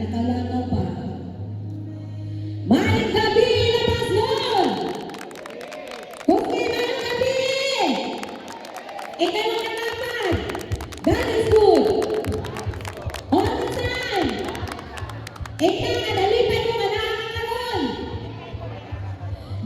Naglakaw-lakaw pa. Maayong gabii, Labasnon! Kung maayong gabii! Ikaw ang nagapad! God is good! All the time! Ikaw nga nalipay mo nga naa ka karon!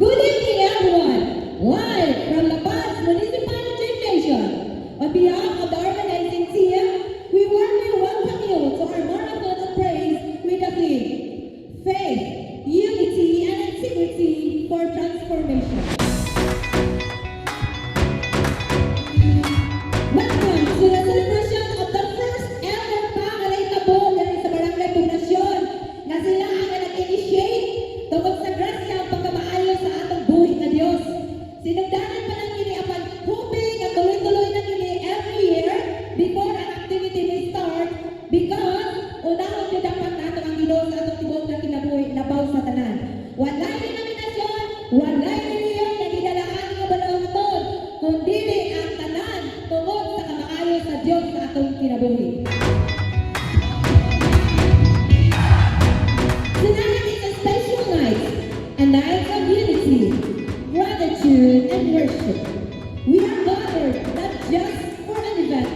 Good evening, everyone! Live from La Paz Municipal Gymnasium. On behalf of the organizing team, we warmly welcome you to our Marathon of Praise with the theme, Faith, Unity, and Integrity for Transformation. Welcome to the celebration of the first ever Pangalay Tabo diri sa Barangay Poblacion na sila ang nag-initiate tungod sa grasya ang pagkamaayo sa atong buhi nga Dios. Sinugdanan pa lang kini apan hoping nga tuloy-tuloy na kini every year before ang activity may start because unahon gyud dapat nato ang Ginoo sa atong tibuok nga kinabuhi labaw sa tanan. Walay denominasyon, walay relihiyon nga gidalaan nga balaod kundi ang tanan tungod sa kamaayo sa Dios sa atong kinabuhi. Tonight is a special night, a night of unity, gratitude, and worship. We are gathered not just for an event,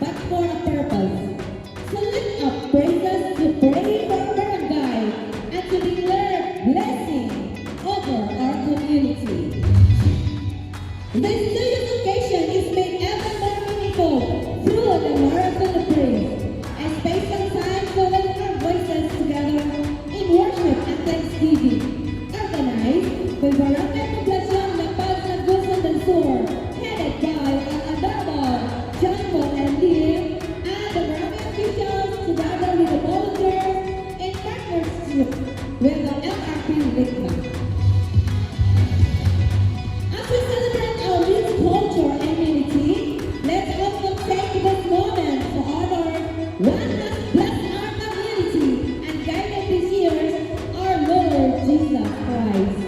but for a purpose. To lift up praises, to pray for our barangay, and to declare blessing over our community. This joyous occasion is made ever more meaningful through the Marathon of Praise, a special time to lift our voices together in worship and thanksgiving, organized by Barangay Poblacion La Paz, Agusan del Sur, headed by our adorable John Paul and Lee, and the barangay officials together with the volunteers in partnership with the LRP LIKMA. As we celebrate our rich culture and unity, let's also take this moment to honor one has blessed our community and guided these years, our Lord Jesus Christ.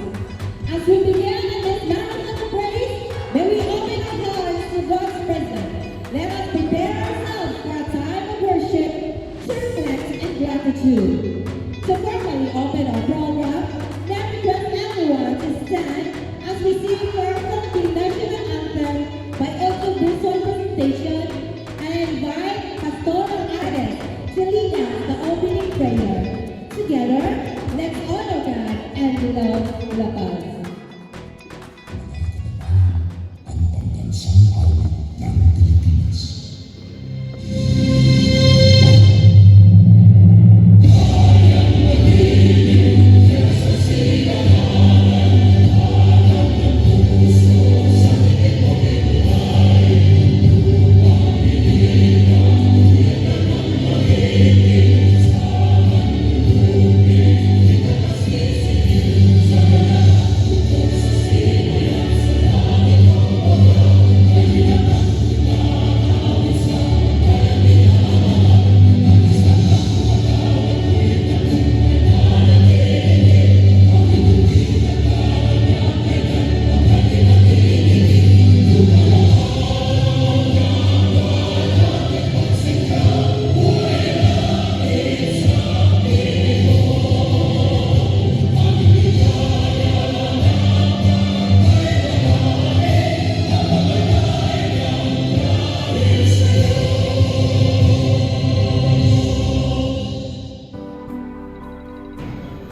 As we begin in this marathon of praise, may we open our hearts to God's presence. Let us prepare ourselves for a time of worship, to reflect, and gratitude. To formally open our program, may I request everyone to stand as we sing for our Philippine National Anthem by audio visual presentation and invite Pastoral Ares to lead us the opening prayer. Together, let's honor God and love La Paz. Ang pambansang awit ng Pilipinas.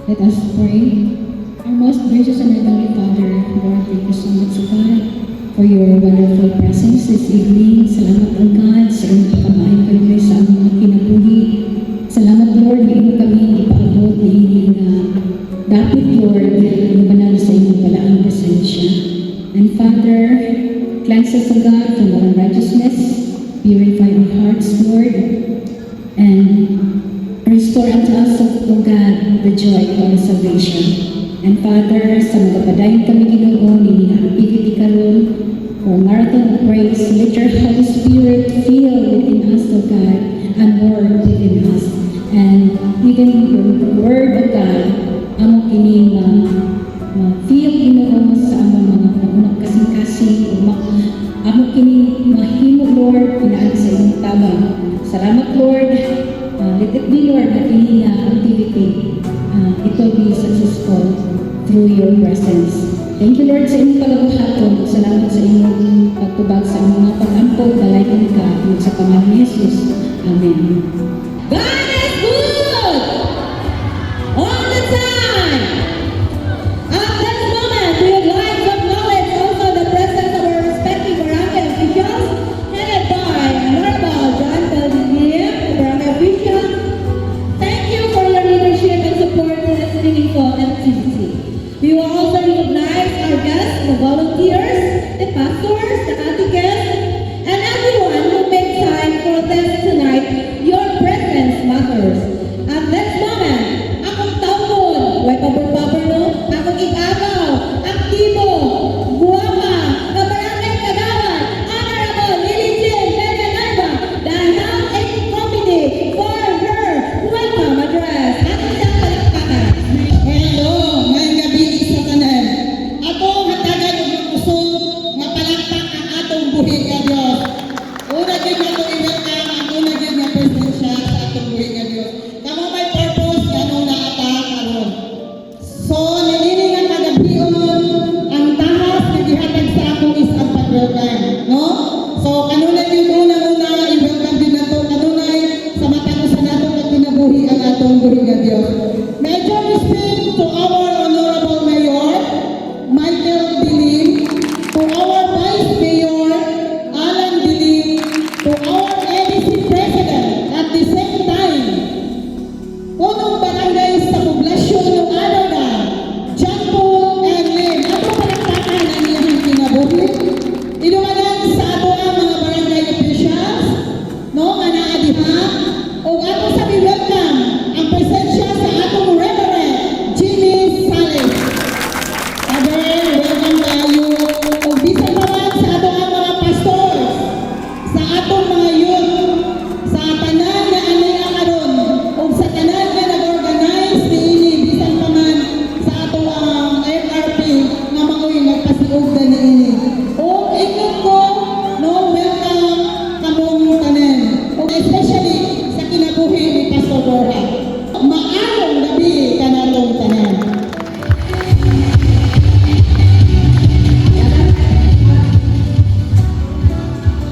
Let us pray. Our most gracious and heavenly Father, Lord, thank you so much, God, for your wonderful presence this evening. Salamat, O God, sa inyong pagkamaayo kaayo sa among mga kinabuhi. Salamat, Lord, nga imo kami ipaabot niini nga dapit, Lord, nga banal sa inyong balaang presensya. And Father, cleanse us, O God, from all unrighteousness. Purify our hearts, Lord, and restore unto us, O God, the joy of our salvation. And Father, sa magapadayon kami, Ginoo, niini nga activity karon for Marathon of Praise, let your Holy Spirit fill within us, O God, and work within us. And even your word, O God, amo kini ma-feel, Ginoo, sa among mga unang kasing-kasing, ug amo kini mahimo, Lord, pinaagi sa imong tabang. Salamat, Lord. Let it be, Lord, na kini nga activity through your presence. Thank you, Lord, sa inyong pagabuhaton. Salamat sa inyong pagtubag sa among mga pag-ampo. Dalaygon ka tungod sa pangalan ni Jesus. Amen. God is good all the time. At this moment, we would like to acknowledge also the presence of our respective barangay officials, headed by Honorable John Belvin, the barangay official. Thank you for your leadership and support in this meaningful activity. We will also recognize our guests, the volunteers, the pastors, the catechists, and everyone who made time for this tonight. Your presence matters. At this moment, akong tawgon, way pabor-pabor, no? Akong igagaw, aktibo, guwapa, nga barangay kagawad, Honorable Lily Jean Villanueva, the Health Aid Committee, for her welcome address. Ating siyang palakpakan. Hello, maayong gabii sa tanan. Atong hatagan og kusog nga palakpak ang atong buhi nga Dios. Una gyud nato i-welcome ang una gyud nga presensya sa atong buhi nga Dios. Kamo may purpose nganong naa ta karon. So, niini nga kagabion, ang tahas nga gihatag sa akong is ang pag-welcome, no? So, kanunay gyud unang-una i-welcome din nato kanunay sa matag usa nato nga kinabuhi ang atong buhi nga Dios. Medyo respect to our Honorable Mayor, Michael Dilim, to our Vice Mayor, Alan Dilim, to our ADC President, at the same time, punong barangay sa poblasyon ng Anoda, John Paul and Lynn. Ato palakpakan ang iyang kinabuhi. Inuwanan sa ato ang mga barangay officials, no, nga naa diha. Ug ato sa welcome ang presensya sa atong Reverend Jimmy Sales. Father, welcome tayo. Ug bisan pa man sa atong ang mga pastors, sa atong mga youth, sa tanan nga ani ang karon, ug sa tanan nga nag-organize niini, bisan pa man sa atong ang MRP nga maoy nagpasiugda niini. Ug ingon ko, no, welcome kamong tanan. Ug especially sa kinabuhi ni Pastor Borja. Maayong gabii kanatong tanan.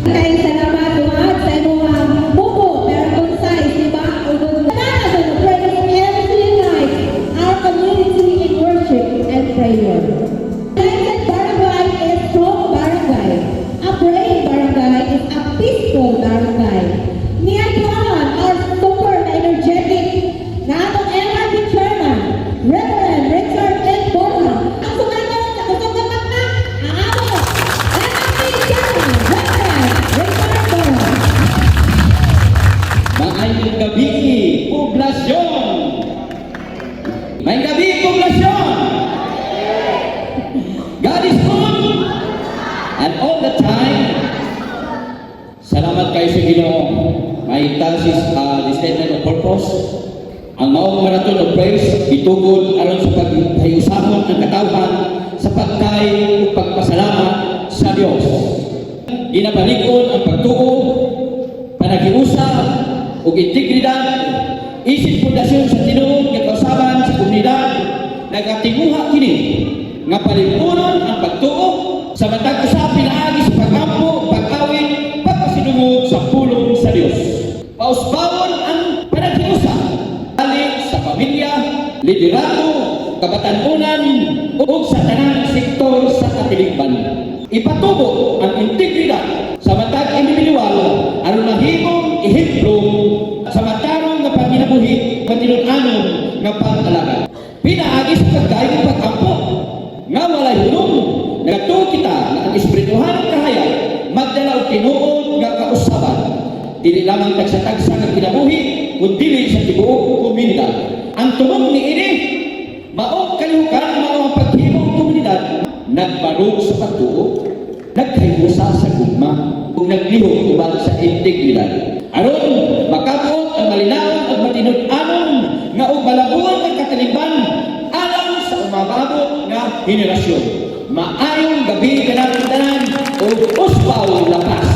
Kay salamat dumaan sa imong mubo pero concise, di ba? Ug Marathon of praise every night our community in worship and prayer. United Barangay is strong barangay. A praying barangay is a peaceful barangay. Niadtoan our super energetic na atong MRP Chairman, Reverend Richard N. Borja. Ang sumanon sa kusog nga pakpak, ang among MRP Chairman, Reverend Richard Borja. Maayong gabii, poblasyon! Maayong gabii, poblasyon! God is good and all the time. Salamat kayo sa Ginoo. May task is the statement of purpose. Ang maong Marathon of Praise itugod aron sa pagpahusahon ang katawhan sa pagkay ug pagpasalamat sa Dios. Ginabalikon ang pagtuo, panaghiusa ug integridad isip pundasyon sa tinuod nga kausaban sa komunidad. Nagatinguha kini nga palimpunon ang pagtuo sa matag usa pinaagi sa pagampo, pag-awit, pagpasidungog sa pulong sa Dios. Pausbawon ang panaghiusa ali sa pamilya, liderato, kabatan-unan ug sa tanang sektor sa katilingban. Ipatubo ang integridad sa matag individual aron mahimong ehemplo sa matarong nga panginabuhi, matinud-anon nga pag-alagad. Pinaagi sa pagkay ug pag-ampo nga walay hulong, nagatuo kita nga ang espirituhanong kahayag magdala og tinuod nga kausaban, dili lamang tagsa-tagsa nga kinabuhi kundi sa tibuok komunidad. Ang tumong niini mao kalihukan, mao ang paghimong komunidad nagbarog sa pagtuo, nagkahiusa sa gugma ug naglihok uban sa integridad aron makabuot ang malinawon ug matinud-anon nga og malabuan ng katilingban alang sa umaabot nga henerasyon. Maayong gabii kanatong tanan ug uspaw lapas.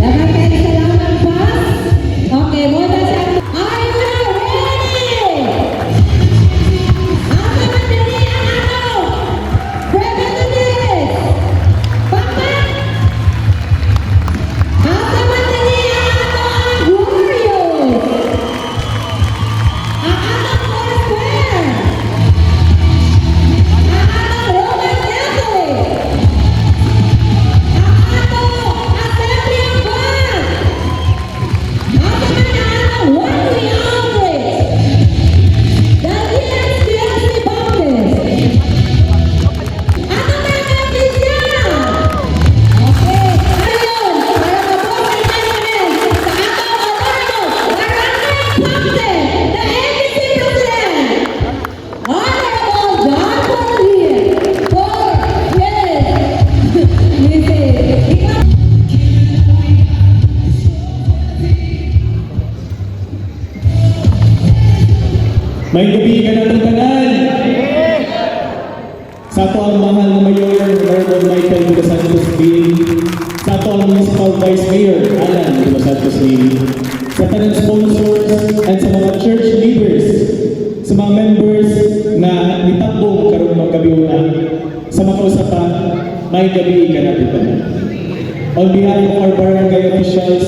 Daghang kaayo salamat, Pas. Okay, mo na sa Maayong gabii kanatong tanan. Sa atoang mahal na Mayor, Honorable Michael de los Santos Neil. Sa atoang Municipal Vice Mayor, Alan de los Santos Neil. Sa tanang sponsors and sa mga church leaders, sa mga members na nitabong karong mga gabiuna, sa mga kausapan, maayong gabii kanatong tanan. On behalf of our barangay officials,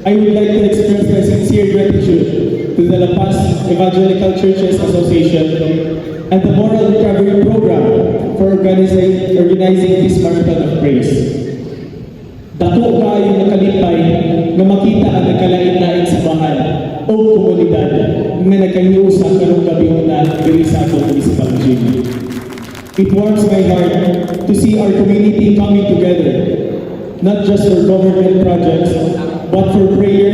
I would like to express my sincere gratitude to the La Paz Evangelical Churches Association and the Moral Recovery Program for organizing this Marathon of Praise. Dako kaayo nga kalipay nga makita ang nagkalain-laing simbahan o komunidad nga nagkahiusa karong gabiuna diri sa atong municipal gym. It warms my heart to see our community coming together, not just for government projects, but for prayer,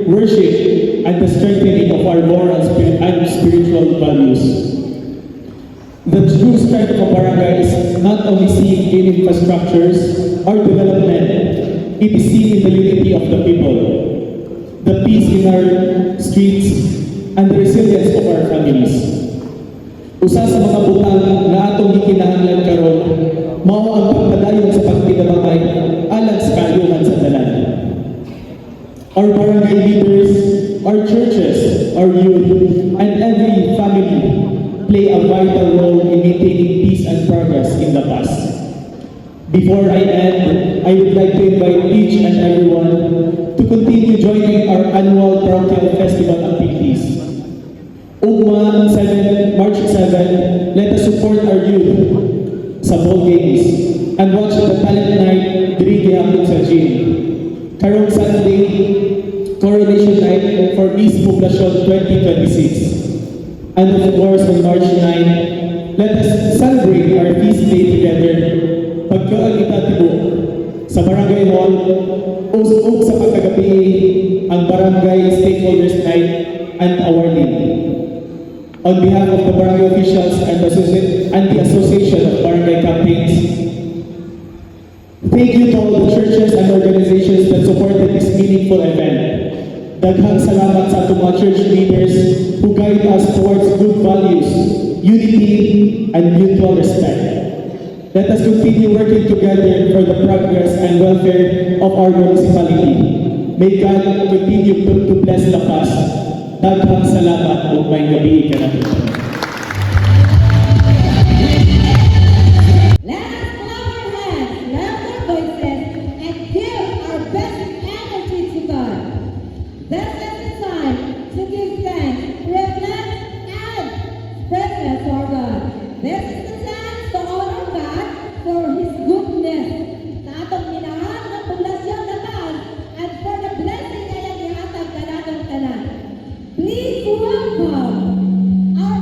worship, and the strengthening of our moral and spiritual values. The true strength of a barangay is not only seen in infrastructures or development, it is seen in the unity of the people, the peace in our streets, and the resilience of our families. Usa sa mga butang nga atong gikinahanglan karon mao ang pagpadayon sa pagtinabangay alang sa kaayuhan sa tanan. Our barangay leaders, our churches, our youth, and every family play a vital role in maintaining peace and progress in La Paz. Before I end, I would like to invite each and everyone to continue joining our annual parochial festival activities. Ugma 7, March 7, let us support our youth sa ball games and watch the talent night diri gihapon sa gym. Karong Sunday, Coronation Night for Miss Poblacion 2026. And of course, on March 9, let us celebrate our feast day together. Pagkaon kita tibuok sa Barangay Hall, ug sa pagkagabii ang Barangay Stakeholders Night and Awarding. On behalf of the barangay officials and the Association of Barangay Captains, thank you to all the churches and organizations that supported this meaningful event. Daghang salamat sa atong mga church leaders who guide us towards good values, unity, and mutual respect. Let us continue working together for the progress and welfare of our municipality. May God continue to bless La Paz. Daghang salamat ug maayong gabii kanatong. Let us clap our hands, lift our voices, and give our best energy to God. This is the time to give thanks, reflect, and praises to our God. This is the time to honor God for His goodness sa atong minahal nga poblasyon La Paz and for the blessing nga iyang gihatag kanatong tanan. Please welcome our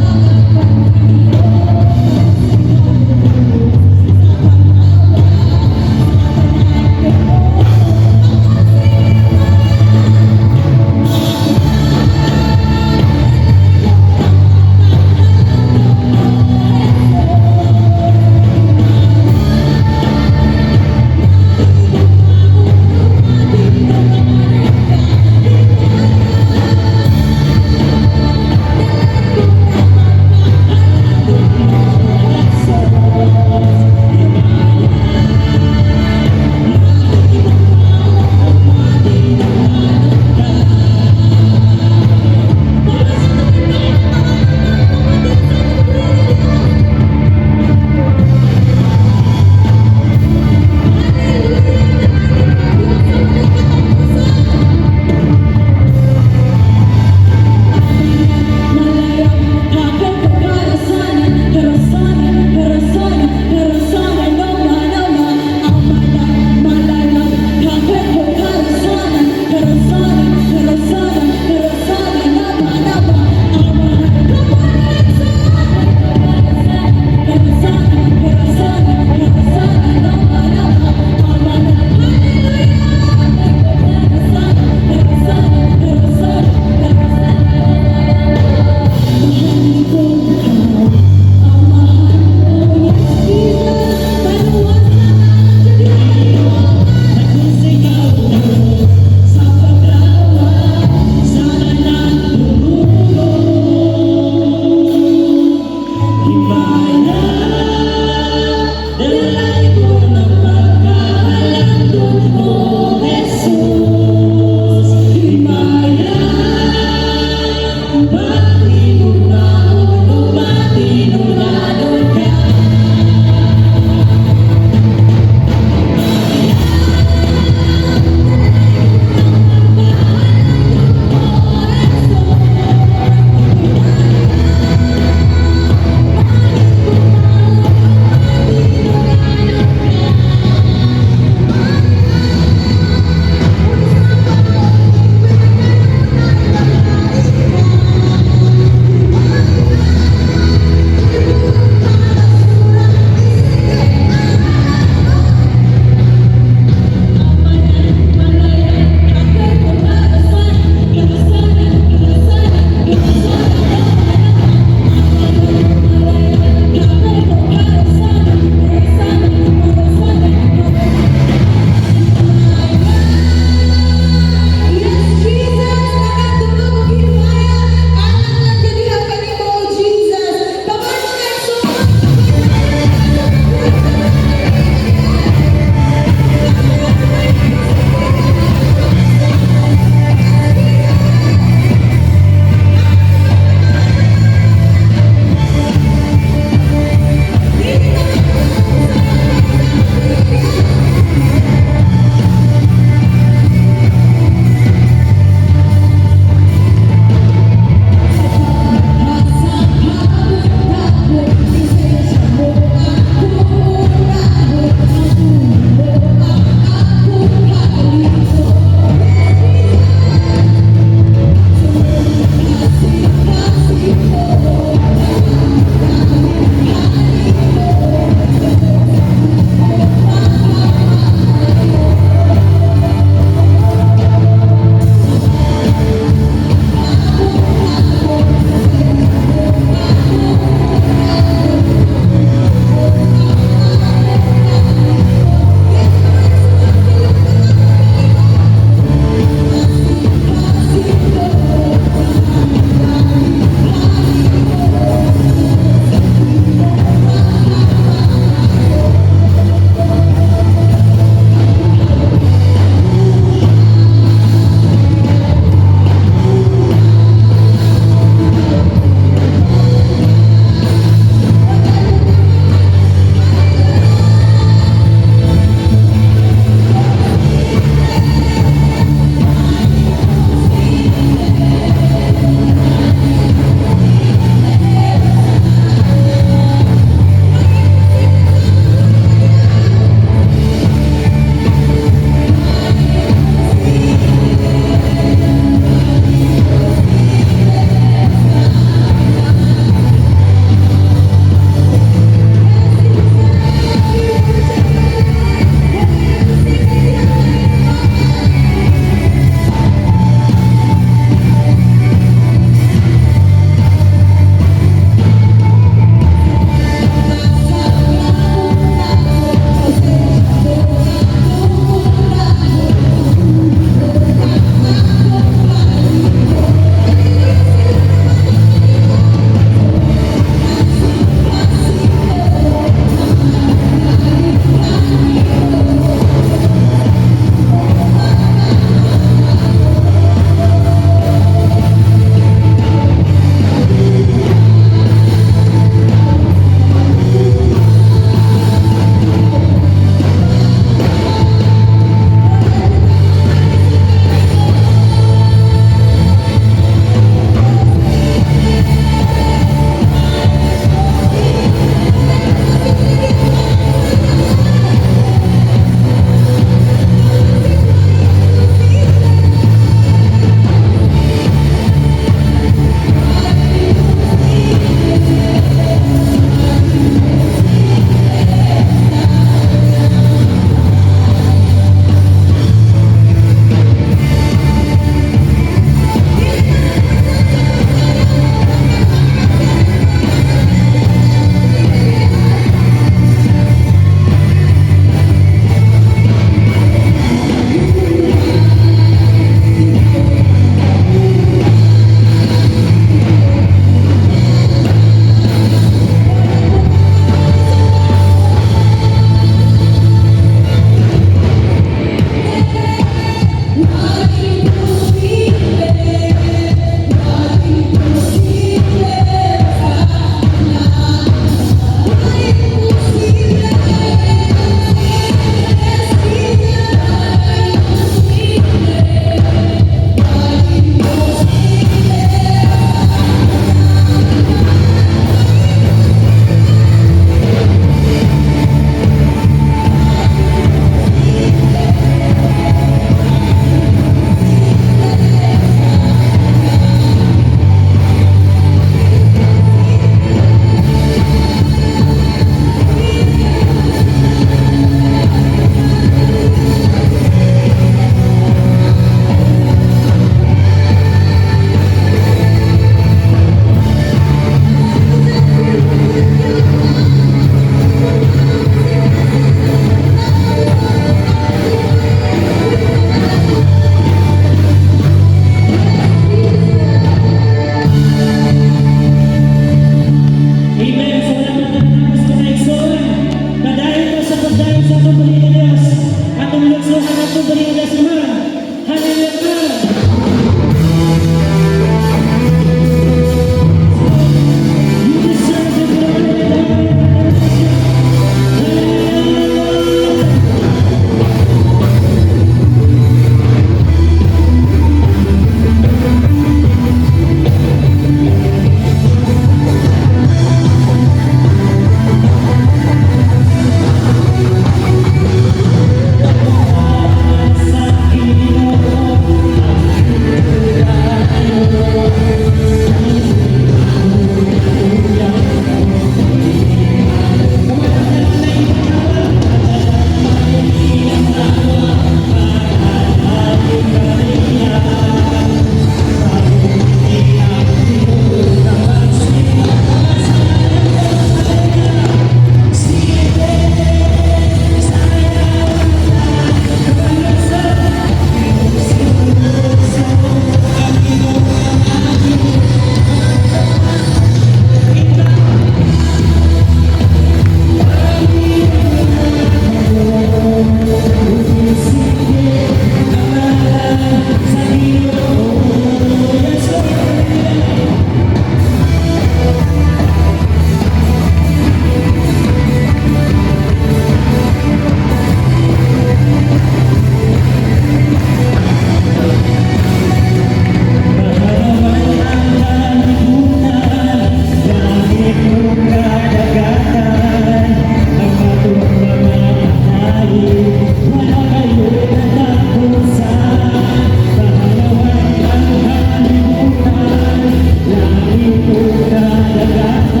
Kadaganan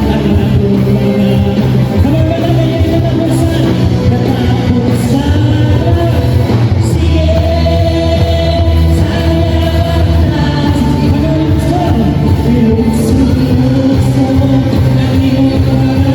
ang atong mga kamangalaman katapusan, katapusan. Sige, sa lukso, ang imong mga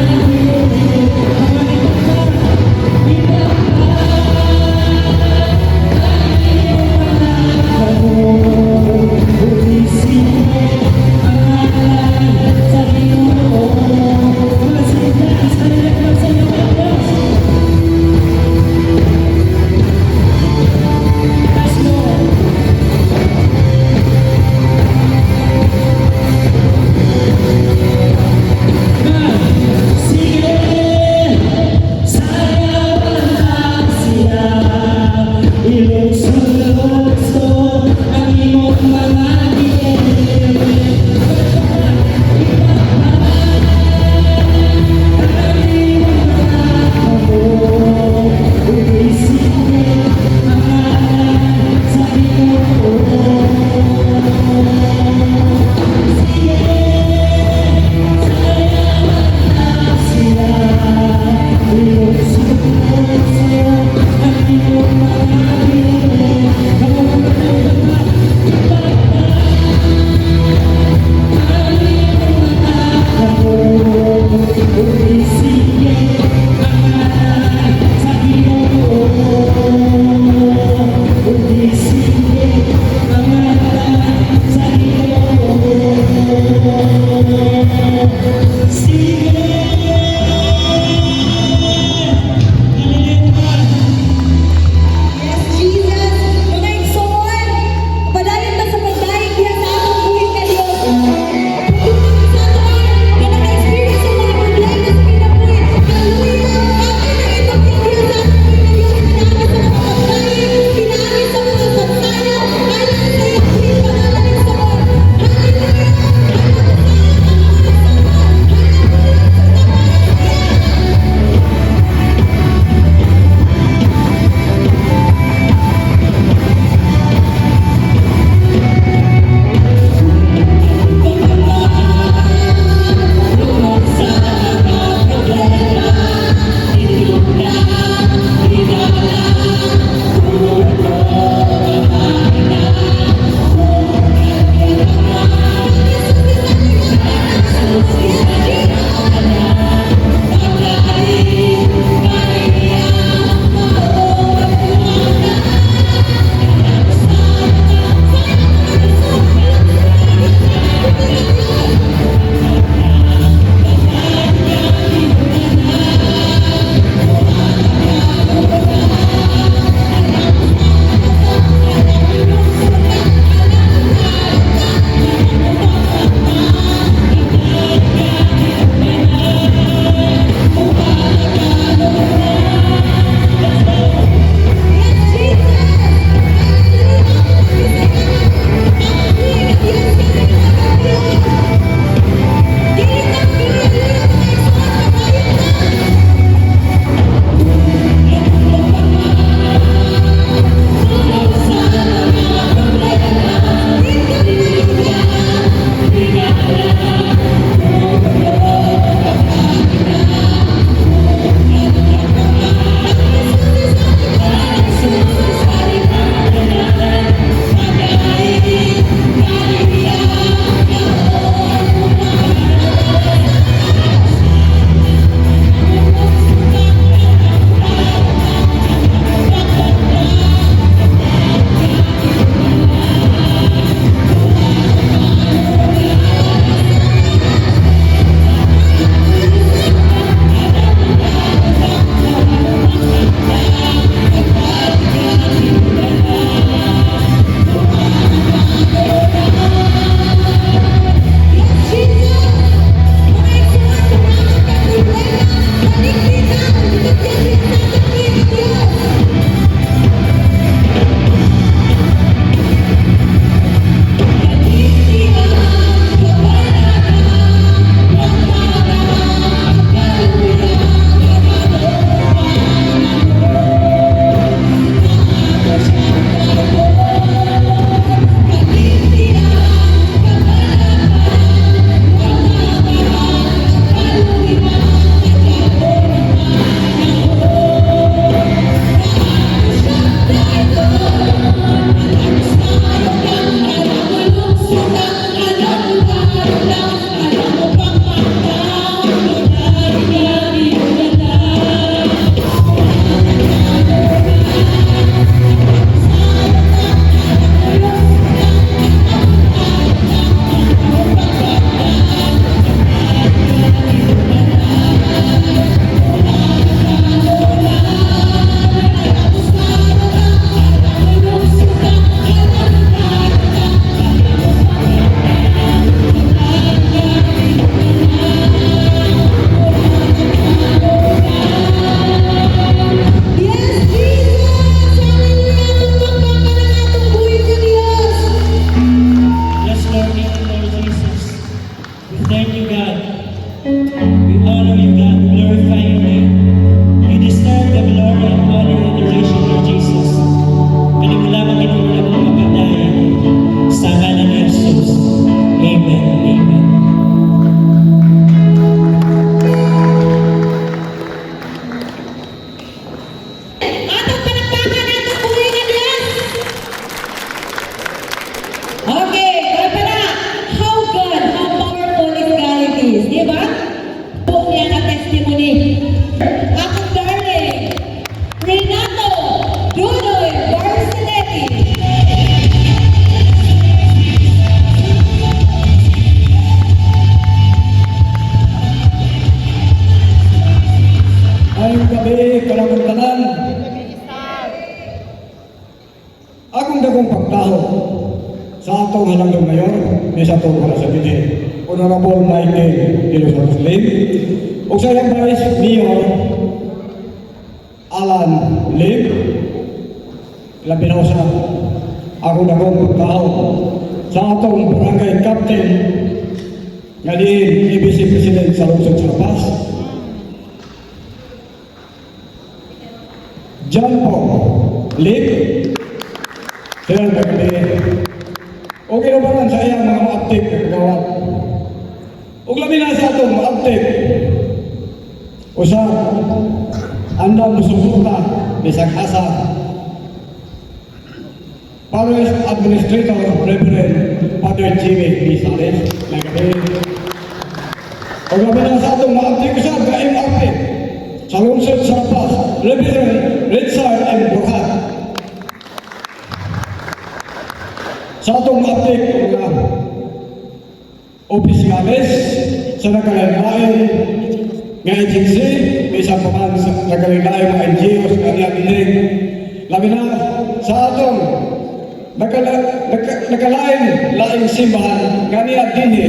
testimonies, di ba? Po niya na testimony. Akong darling, Renato Dudoy Barceletti. Ayong gabi, kanakong tanan. Akong dagong pagtaho sa atong halangdong mayor, ni sa atong para sa dinhi, Honorable Michael de los Santos Lim, ug sa iyang Vice Mayor, Alan Lim, labi na sa akong dagong pagtaho sa atong barangay captain nga diin ABC President sa Lungsod sa La Paz, John Paul Lim, sila nagkali. Okay na ba lang sa iyang mga maaptik na kagawad? Ug labi na sa atong maaptik. Usa, andam musuporta bisag asa. Parish Administrator Reverend Father Jimmy B. Sales, nagkali. Ug labi na sa atong maaptik usab ka MRP sa lungsod sa La Paz, Reverend Richard M. Burhat. Sa atong maaptik mga opisyales sa nagkalain nga agency, may isang paman sa nagkalain mga NGOs nga niya dinig. Labi na sa atong nakalain laing simbahan nga niya dinhi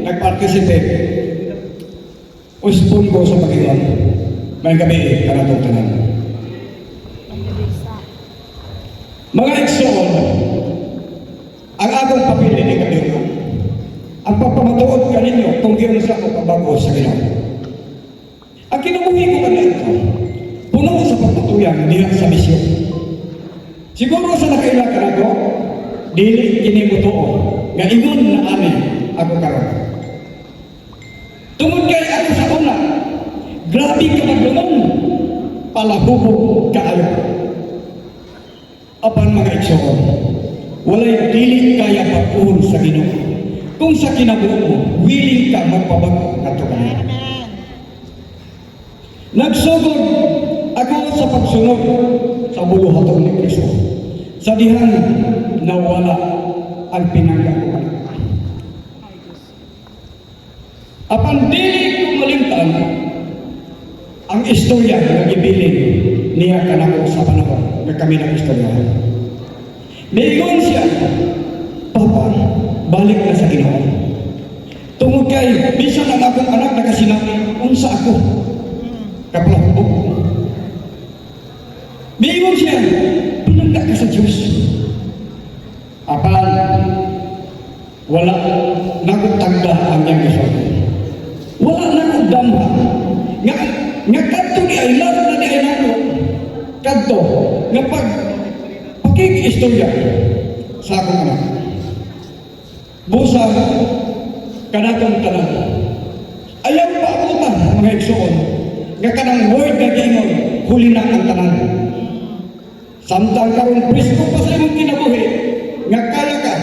nagparticipate. Uspon ko sa Panginoon. May gabi kanatong tanan. Mga igsoon, ang akong papili ni kanino, ang pagpamatuod kaninyo kung giunsa ko kabago sa Ginoo. Ang kinabuhi ko kaniadto, puno sa pagpatuyang diha sa misyon. Siguro sa nakaila kanako, dili kini mo nga ingon na ani ako karon. Tungod kay ako sa una, grabe ka maglungon, palahubog kaayo. Apan mga igsoon, walay dili kaya pag-uhon sa Ginoo. Kung sa kinabuhi mo, willing ka magpabago ngadto kaniya. Nagsugod ako sa pagsunod sa buluhaton ni Kristo. Sa dihang nawala ang pinangga ko. Apan dili ko malimtan ang istorya nga gibilin niya kanako sa panahon nga kami nag-istoryahan. Miingon siya, "Papa, balik na sa Ginoo. Tungod kay bisan ang akong anak nakasinati, unsa ako? Kapalahubog." Miingon siya, "Pinangga ka sa Diyos." Apan, wala nako tagda ang iyang gisulti. Wala nako damha. Nga, nga kadto ni ay love na ni ay nako. Kadto, nga pag pakikistorya sa akong anak. Busa, kanatong tanan. Ayaw paabutan, mga igsoon, nga kanang word nga giingon, huli na ang tanan. Samtang karon presko pa sa imong kinabuhi, nga kaya ka,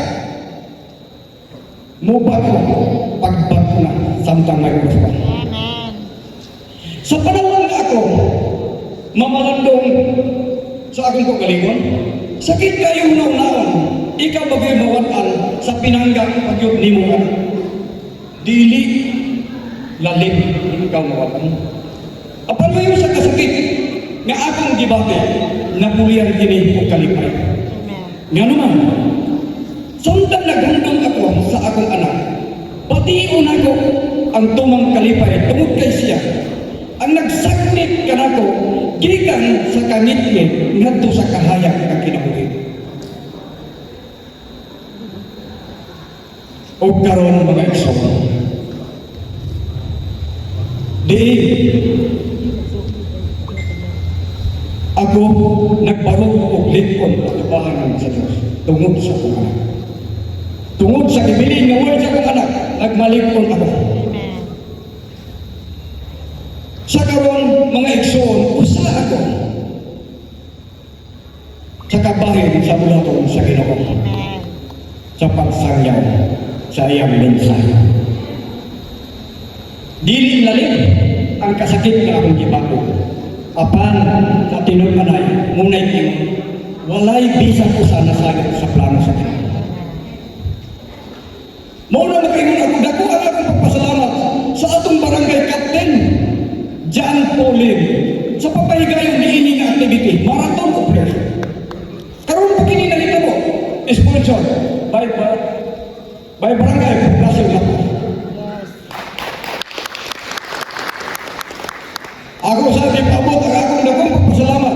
mo bago, pagbago na, samtang may oras pa. Sa panahon nga ako, mamalandong sa akong kaugalingon, sakit kayo naon, ikaw bagay mawad-an sa pinangga pagyud nimo anak. Dili lalim ikaw mawad-an. Apan mayo sa kasakit nga akong gibati, napulian kini og kalipay. Nga naman, samtang naghandom ako sa akong anak, bation nako ang tumang kalipay tungod kay siya. Ang nagsaknit kanako gikan sa kangitngit ngadto sa kahayag nga kinabuhi. Og karon mga igsoon, di ako nagbarog og lig-on atubangan sa Dios tungod sa akong anak. Tungod sa gibilin nga word sa akong anak, nagmalig-on ako. Sa karon mga igsoon, usa ako sa kabahin sa buluhaton sa Ginoo. Sa pagsangyaw sa iyang mensahe. Dili lalim ang kasakit nga akong gibakod. Apan sa tinud-anay, munay ingon, walay bisan usa nasayod sa plano sa Ginoo. Mao na makaingon ako, dako ang akong pagpasalamat sa atong barangay captain, John Paul Lim, sa papahigayon niini nga activity, Marathon of Prayer. Karon pa kini nahitabo, sponsor by Barangay Poblacion Lapuz. Ako sa ipabot ang akong dakong pagpasalamat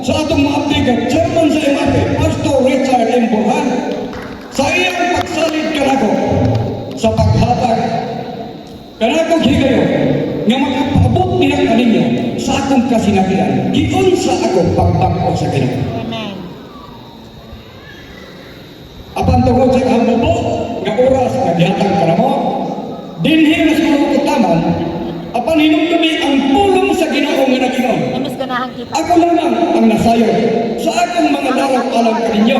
sa atong maabdi nga chairman sa MRP, Pastor Richard M. Burhan, sa iyang pagsalig kanako sa paghatag kanako higayon nga makapaabot nila kaninyo sa akong kasinakian, giunsa ako pagbag-o sa Ginoo. Apan tungod sa kahamubo nga oras nga gihatag kanamo, dinhi na siguro ko taman, apan hinumdumi ang pulong sa Ginoo nga nagingon. Imbis ganahan kita. Ako lamang ang nasayod sa akong mga laraw alang kaninyo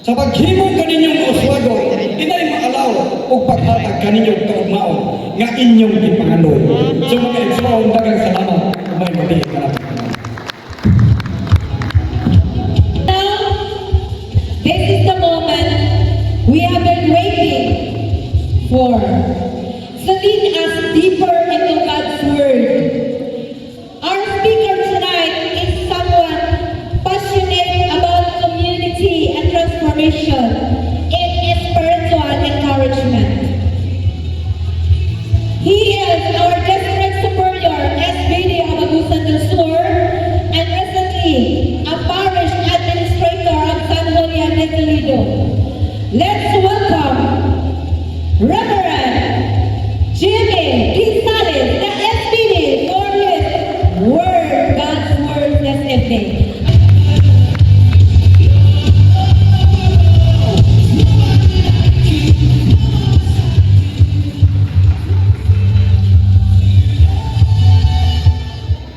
sa paghimo kaninyong uswagon, inay maalaw og paghatag kaninyong kaugmaon nga inyong gipangandoy. So mga igsoon, daghang salamat. May gabi kanamo. Now, this is the moment we have been waiting for. To lead us deeper into God's Word. Our speaker tonight is someone passionate about community and transformation in spiritual encouragement. He is our District Superior, SVD Hamagusan del Sur, and recently a parish administrator of San Julian de Toledo. Let's welcome Reverend Jimmy Gonzalez, the SVD, for his word, God's word this evening.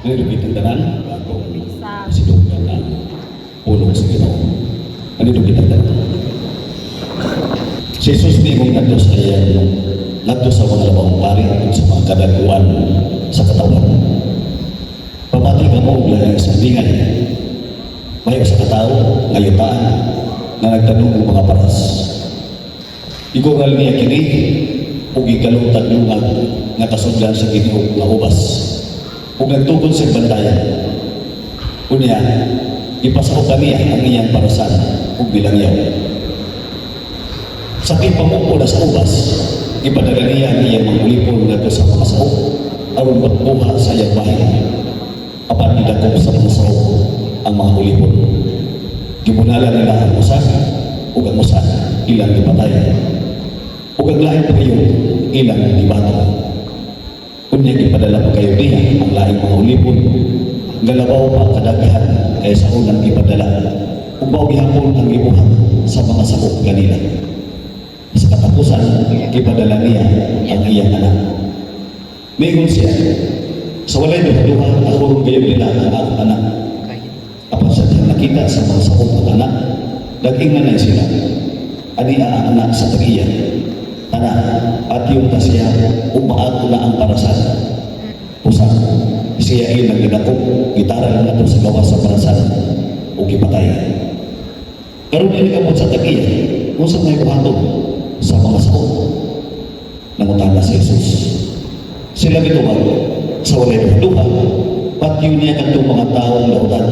Ngayon, kitang tanan, atong sinugdan ang pulong sa Ginoo. Ano kitang tanan? Si Jesus miingon ngadto sa iyang ngadto sa mga labawng pari ug sa mga kadaguan sa katawhan. "Pamati kamo og laing sandingay. May usa ka tawo nga yutaan nga nagtanom og mga paras. Igural niya kini ug gikalutag lungag nga kasudlan sa Ginoo nga ubas. Ug nagtukod sa bantayan. Unya, ipasaukan niya ang iyang parasan ug bilangyaw. Sa pamupo na sa ubas, ipadala niya ang iyang mga ulipon ngadto sa mga saop aron magbuha sa iyang bahin. Apan gidakop sa mga saop ang mga ulipon. Gibunalan nila ang usa ug ang usa ilang gipatay. Ug ang lain pa kayo ilang gibato. Unya gipadala pa kayo niya ang laing mga ulipon nga labaw pa kadaghan kaysa unang gipadala, ug mao gihapon ang gibuhat sa mga saop kanila. Sa katapusan, gipadala niya ang iyang anak. Miingon siya, 'Sa walay duha-duha, tahuron gayud nila ang akong anak.' Apan sa dihang nakita sa mga saop ang anak, nag-ingnan na sila, 'Ania ang anak sa tag-iya. Tara, patyon ta siya ug maato na ang parasan.' Usa, siya ilang gidakop, gitaral ngadto sa gawas sa parasan, ug gipatay. Karon dili sa tag-iya, unsa may buhaton sa mga saop?" nangutana si Jesus. Sila mitubag, "Sa walay duha, patyon niya kadtong mga tawo lautan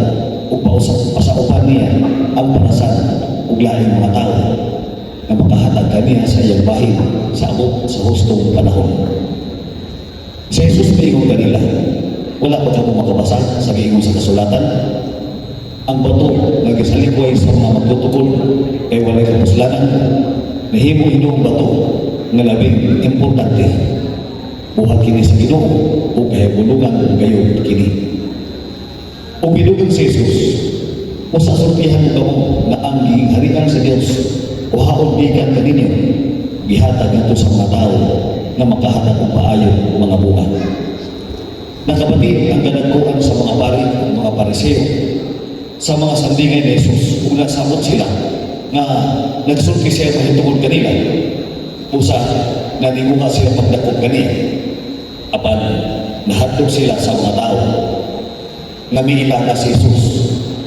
ug pasaupan niya ang parasan ug laing mga tao nga makahatag kaniya sa iyang bahin sa abot sa hustong panahon." Si Jesus miingon kanila, "Wala pa kamo makabasa sa giingon sa kasulatan? Ang bato nga gisalikway sa mga magtutukol kay walay kapuslanan, nahimo hinuong bato nga labing importante. Buhat kini sa Ginoo ug kahibulungan gayud kini." Ug midugang si Jesus, "Usa sultihan ko kamo nga ang giharian sa Dios kuhaon gikan kaninyo, gihatag ngadto sa mga tao nga makahatag og maayo mga bunga." Nakabati ang kadagkuan sa mga pari ug mga Pariseo sa mga sandingay ni Jesus ug nasabot sila nga nagsulti siya mahitungod kanila. Usa Naninguha sila pagdakop kaniya. Apan nahadlok sila sa mga tao nga miila nga si Jesus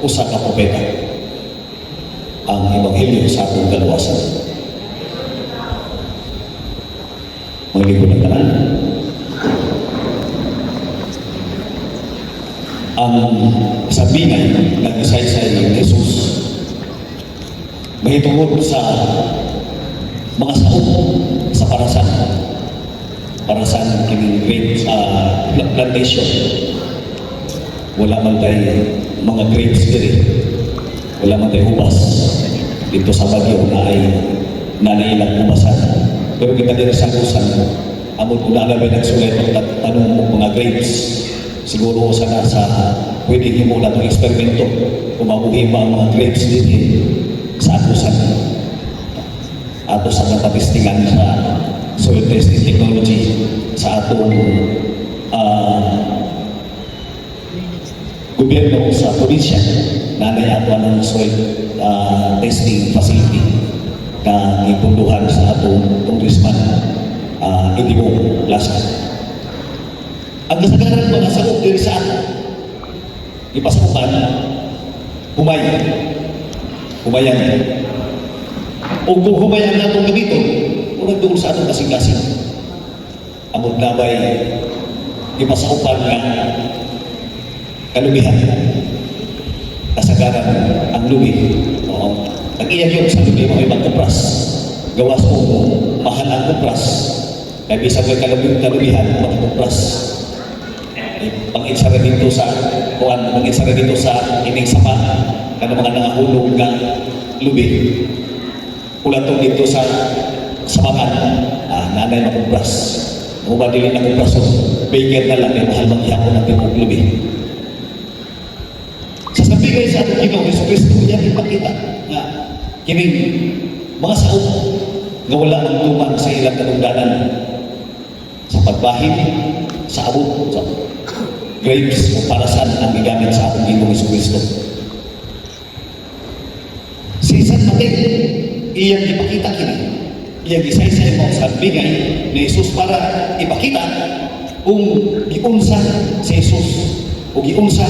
usa ka propeta. Ang Ebanghelyo sa atong kaluwasan. Mga lingkod ng tanan, ang sabingay nga gisaysay ni Jesus mahitungod sa mga saop sa parasan. Parasan kining grapes plantation. Wala man tay mga grapes diri. Wala man tay ubas. Dito sa Baguio na ay nanailang ubasan. Pero kita diri sa Agusan, amot kung naa bay nagsulay pagtanom og mga grapes, siguro sa na sa pwede himo na itong eksperimento kung mabuhi ba ang mga grapes dito sa Agusan. Ato sa napatestingan sa soil testing technology sa atong gobyerno sa probinsya na ato ang soil testing facility na gipunduhan sa atong congressman Edibo Plaza. Ang kasagaran mga saop diri sa ato, ipasukan, humay, humayan. O kung humayan na atong gamiton, murag doon sa atong kasing-kasing. Amot na ba'y ipasaupan nga kalubihan? Kasagaran ang lubi. Oo. Ang iya yun sa lubi, mga ibang kupras. Gawas o mahal ang kupras. Kaya bisan ko'y kalubihan, mga kupras. Eh, pang-insara dito sa kuan, pang-insara dito sa ining sapa kana mga nangahulog nga lubi. Ulatong dito sa samakan, nanay makumpras. Kung ba dili na kumpras, so, baker na lang, kay mahal mang ihapon ang tinuog lubi. Sa sambigay sa atong Ginoong Hesus Kristo, iyang ipakita nga kining mga saop nga wala ang tuman sa ilang katungdanan sa pagbahin sa abot sa grapes o parasan ang gigamit sa atong Ginoong Hesus Kristo. Si San Mateo, iyang ipakita kini. Iyang gisaysay mo sa bigay ni Jesus para ipakita kung giunsa si Jesus o giunsa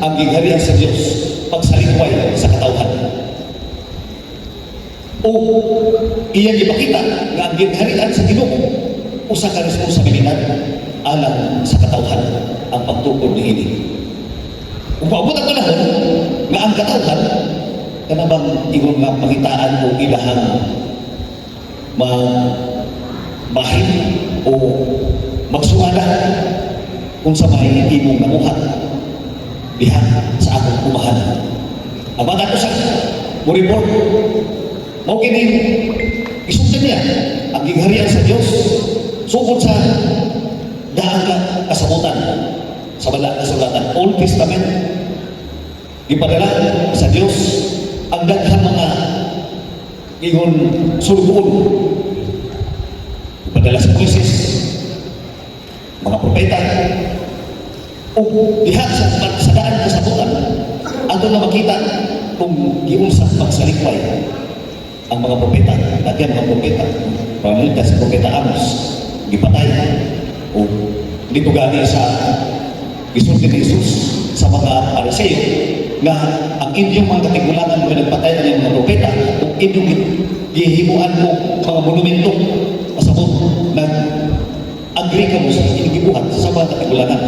ang gigharian sa Dios pagsalikway sa katawhan. O iyang ipakita nga ang gigharian sa Ginoo usa ka responsibilidad alang sa katawhan ang pagtukod niini. Kung paabot ang panahon nga ang katawhan kana bang ingon nga pangitaan o ilahang mabahin o magsungada unsa may imong nakuha diha sa akong umahan. Ang mga sa mo report mao kini isulti niya ang gigharian sa Dios sukod sa daang ka kasabutan sa bala kasulatan, Old Testament. Gipadala sa Dios ang daghang mga ingon sulugoon. Gipadala sa Moises, mga propeta, ug diha sa daan kasabutan ato na makita kung giunsa pagsalikway ang mga propeta. Daghan mga propeta, panulta sa propeta Amos, gipatay. O dito gani sa gisulti ni Jesus sa mga Pariseo nga ang inyong mga katigulangan mga nagpatay ng mga propeta ug inyong gihimuan mo mga monumento, pasabot nag agree ka mo sa inyong gibuhat sa mga katigulangan.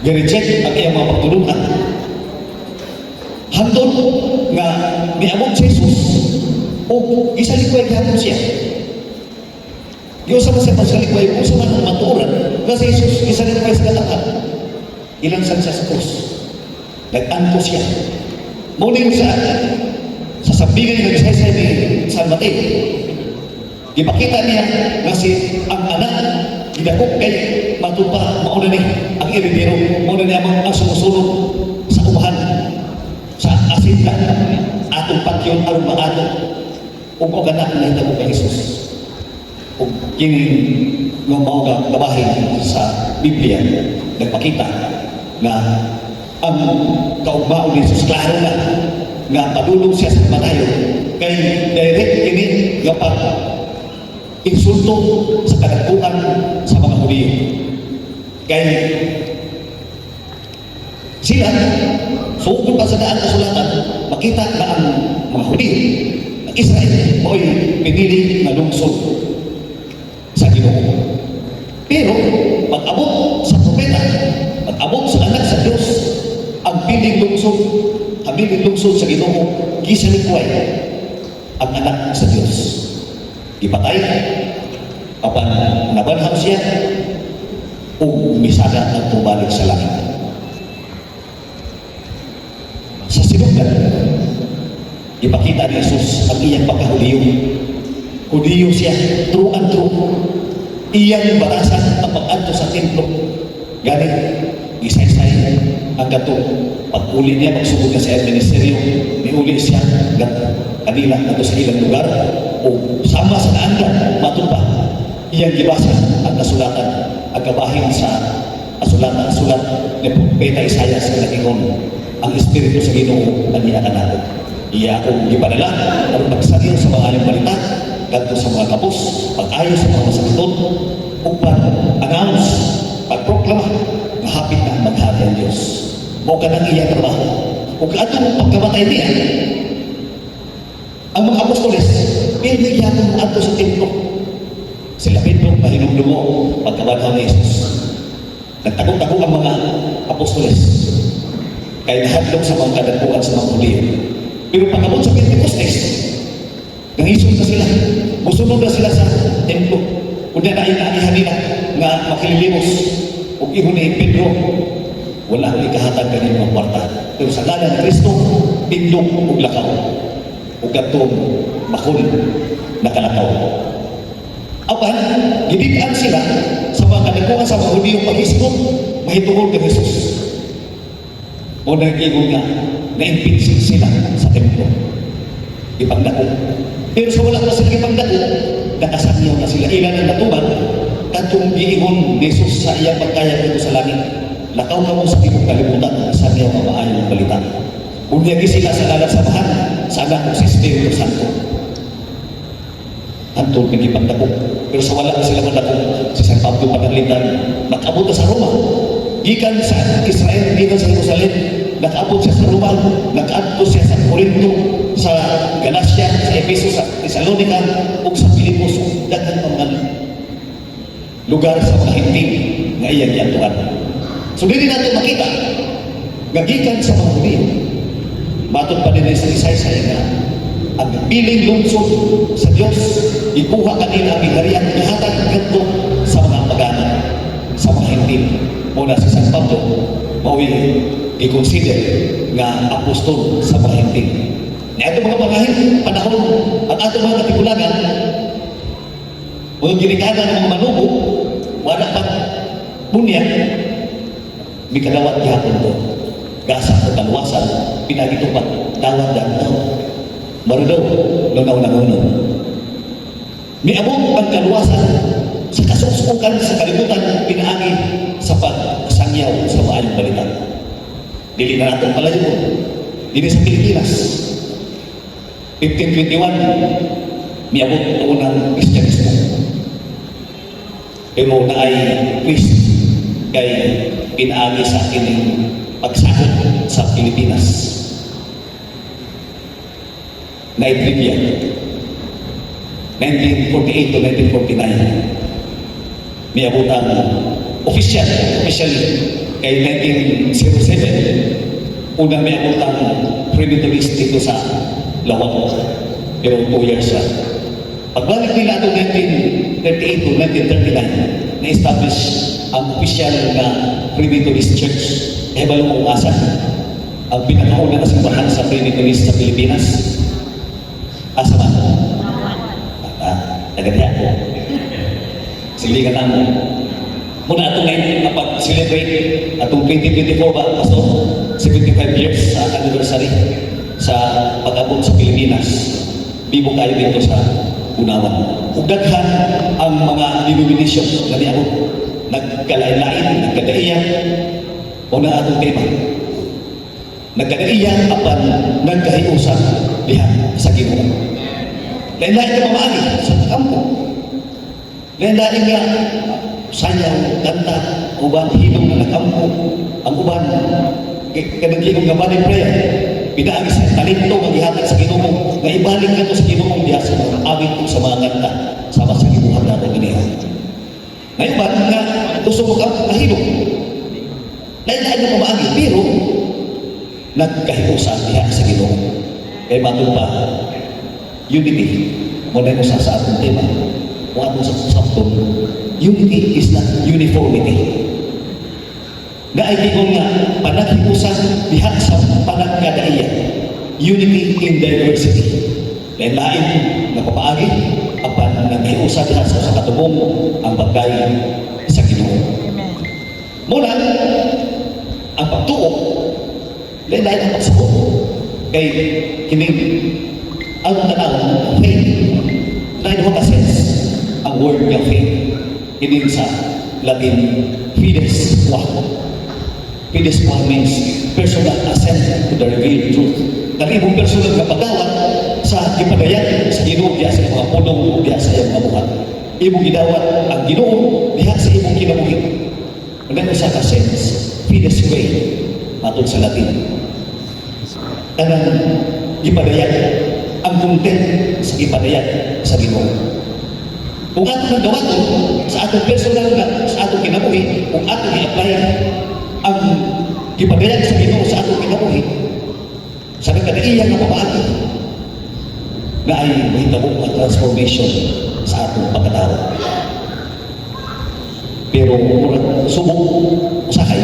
Gi-reject ang iyang mga pagtulunan hantod nga niabot si Jesus o gisalikway gihapon siya. Giunsa man siya pagsalikway? Unsa man ang matuoran nga si Jesus gisalikway sa katawhan? Gilansan siya sa krus, nag-antos siya. Mao sa sambigay nga gisaysay ni San Mateo, gipakita niya nga si ang anak gidakop kay matud pa mao na ni ang eredero, mao na ni ang sumusunod sa umahan sa asinda atong patyon aron maato ug og anak nahitabo kay Jesus. Ug kini nga mao nga kabahin sa Biblia nagpakita nga ang kaugmaon ni Jesus klaro na nga padulong siya sa kamatayon kay direct kini nga pag Insulto sa kadagkuan sa mga Hudiyo. Kay sila, sugod pa sa Daang Kasulatan, makita na ang mga Hudiyo, ang Israel, mao'y pinili nga lungsod sa Ginoo. Pero, pag-abot sa propeta, pag-abot sa anak sa Diyos, ang piling lungsod sa Ginoo, gisalikway ang anak sa Diyos. Ipatay, apan nabanhaw siya, ug misada ang tubalik sa langit. Sa sinugdan, ipakita ni Jesus ang iyang pagkahudiyo. Hudiyo siya, true and true. Iyang batasan ang pag-adto sa templo. Gani, isaysay ang katong pag-uli niya, pagsugod niya sa iyang ministeryo, niuli siya kanila ngadto sa ilang lugar o sama sa naandan, matod pa, iyang gibasa ang kasulatan, ang kabahin sa kasulatan, sulat ni Propeta Isaias nga nagingon, "Ang Espiritu sa Ginoo ang iya kanako. Iya akong gipadala aron magsariw sa mga aling balita kadto sa mga kapos, pag-ayo sa mga masakiton, ug pag-announce, pagproklama nga hapit na ang maghari ang Dios." Mao kanang iyang trabaho. Ug atong pagkamatay niya, ang mga apostoles, pirmi gyapon adto sa templo. Sila Pedro, mahinumdum mo pagkabanhaw ni Jesus. Nagtago-tago ang mga apostoles. Kay nahadlok sa mga kadagkuan sa mga Hudiyo. Pero pag-abot sa Pentecostes, nangisog na sila. Musunod na sila sa templo. Unya na inaagihan nila nga makililimos. Ug ingon ni Pedro, "Wala akong ikahatag kanin mga kwarta. Pero sa ngalan ni Kristo, tindog ug lakaw." Ug kadtong bakol nakalakaw. Apan, gidid-an sila sa mga kadagkuan sa mga Hudiyo paghisgot mahitungod kay Jesus. O nag-ingon nga, na-impeach sila sa templo. Ipangdako. Pero sa wala pa sila ipangdako, nakasangyaw na sila. Ilan ang natuman, kadtong giingon ni Jesus sa iyang pagkayag dito sa langit, "Lakaw kamo sa tibuok kalibutan, sangyaw nga maayong balita." Unya sila sa ngalan sa Amahan, sa Anak ug sa Espiritu Santo. Hantod nga gipangdako. Pero sa wala na sila mandako, si San Pablo Pananglitan, nakaabot na sa Roma. Gikan sa Israel, gikan sa Jerusalem, nakaabot siya sa Roma, nakaadto siya sa Corinto, sa Galacia, sa Efeso, sa Thessalonica, ug sa Filipos, ug daghan pa mga lugar sa mga Hentil nga iyang giadtuan. So dili nato makita nga gikan sa mga Hudiyo. Matod pa din sa isaysay nga ang piling lungsod sa Dios, ikuha kanila ang giharian, ihatag kadto sa mga pagano, sa mga Hentil. Muna si San Pablo mao'y i-consider nga apostol sa mga Hentil. Ni ato mga pangahin, panahon ang ato mga katigulangan, mga ginikanan ng mga manubo, wala pa bunyag, mikadawat gihapon to. Gasa o kaluwasan, pinagitupat, dawat danto. Marudaw, lunaw na uno. Miabot ang kaluwasan sa kasuksukan sa kalibutan pinaagi sa pagsangyaw sa maayong balita. Dili na natin palayo. Dili sa Pilipinas. 1521, miabot ang unang Kristyanismo. Pero naay twist kay pinaagi sa kining pagsakop sa Pilipinas. Na trivia. 1948 to 1949. Miabot ang official, officially, kay 1907, unang miabot ang Free Methodist dito sa Laoag. Pero 2 years siya. Pagbalik nila ito 1938 to 1939, na-establish ang official na Free Methodist Church. Eh, balo mo kung asa? Ang pinakauna na simbahan sa Free Methodist sa Pilipinas. Asa man? Ah, taga diha ko. Silingan namo. Muna atong ngayon nga pag-celebrate atong 2024 ba, Pastor? 75 years sa anniversary sa pag-abot sa Pilipinas. Bibo kayo dito sa Bunawan. Ug daghan ang mga denomination nga niabot. Nagkalain-lain, nagkadaiya. Una atong tema. Nagkadaiya apan nagkahiusa diha sa Ginoo. Lain-lain ka pamaagi sa kampo. Lain-lain nga sayaw, kanta, uban hilom nga nagampo, ang uban kanang giingon nga body prayer. Pinaagi sa talento nga gihatag sa Ginoo nga ibalik nato sa Ginoo diha sa mga awit ug sa mga kanta sama sa gibuhat nato ganiha. Ngayon ba nga gusto mo ka kahilom? Lain-lain nga pamaagi, pero nagkahiusa diha sa Ginoo. Kay matod pa, unity mo na usa sa atong tema. Kung atong sa usapton, unity is not uniformity. Naay giingon nga panaghiusa diha sa panagkadaiya. Unity in diversity. Lain-lain nga pamaagi apan naghiusa diha sa usa ka tubong ang bagay sa Ginoo. Muna, ang pagtuo, lain-lain ang pagsabot. Kay kining ang tanaw, faith, lain mo ka sense ang word nga faith. Kining sa Latin, fides qua. Fides qua means personal assent to the revealed truth. Dali imong personal nga pagdawat sa gipadayag sa Ginoo diha sa imong mga pulong diha sa iyang mga buhat. Imong gidawat ang Ginoo diha sa imong kinabuhi. Wala usa ka sense, fides quae, matod sa Latin. Kanang gipadayag, ang content sa gipadayag sa Ginoo. Kung ato nang dawaton sa atong personal nga sa atong kinabuhi, kung atong i-apply ang gipadayag sa Ginoo sa atong kinabuhi, sa nagkadaiya nga pamaagi, na ay mahitabo ang transformation sa atong pagkatao. Pero murag subong usahay.